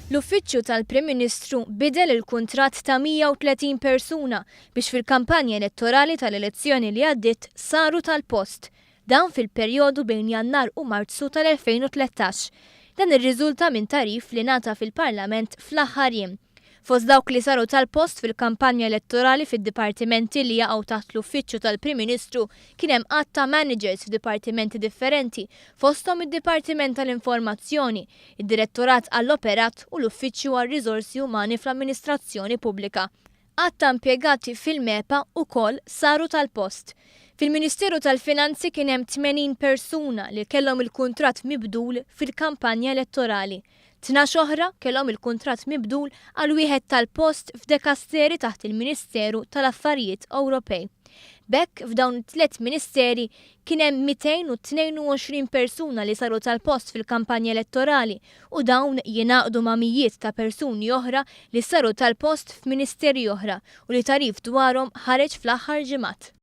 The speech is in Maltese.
L-Uffiċċju tal-Prim Ministru bidel il-kuntratt ta' 130 persuna biex fil-kampanja elettorali tal-elezzjoni li għaddiet saru tal-post. Dan fil-perjodu bejn Jannar u Marzu tal-2013. Dan irriżulta minn tagħrif li ngħata fil-Parlament fl-aħħar jiem. Fost dawk li saru tal-post fil-kampanja elettorali fid-dipartimenti li jaqgħu taħt l-Uffiċċju tal-Prim Ministru kien hemm għadd ta' managers f'dipartimenti differenti, fosthom id-Dipartiment tal-Informazzjoni, id-Direttorat għall-Operat u l-Uffiċċju għar-Riżorsi Umani fl-Amministrazzjoni Pubblika. Għadd ta' impjegati fil-MEPA wkoll saru tal-post. Fil-Ministeru tal-Finanzi kien hemm 80 persuna li kellhom il-kuntratt mibdul fil-kampanja elettorali. 12 oħra kellhom il-kuntratt mibdul għal wieħed tal-post f'dekasteri taħt il-Ministeru tal-Affarijiet Ewropej. B'hekk f'dawn it-tliet ministeri kien hemm 222 persuna li saru tal-post fil-kampanja elettorali u dawn jingħaqdu ma' mijiet ta' persuni oħra li saru tal-post f'ministeri oħra u li tagħrif dwarhom ħareġ fl-aħħar ġimgħat.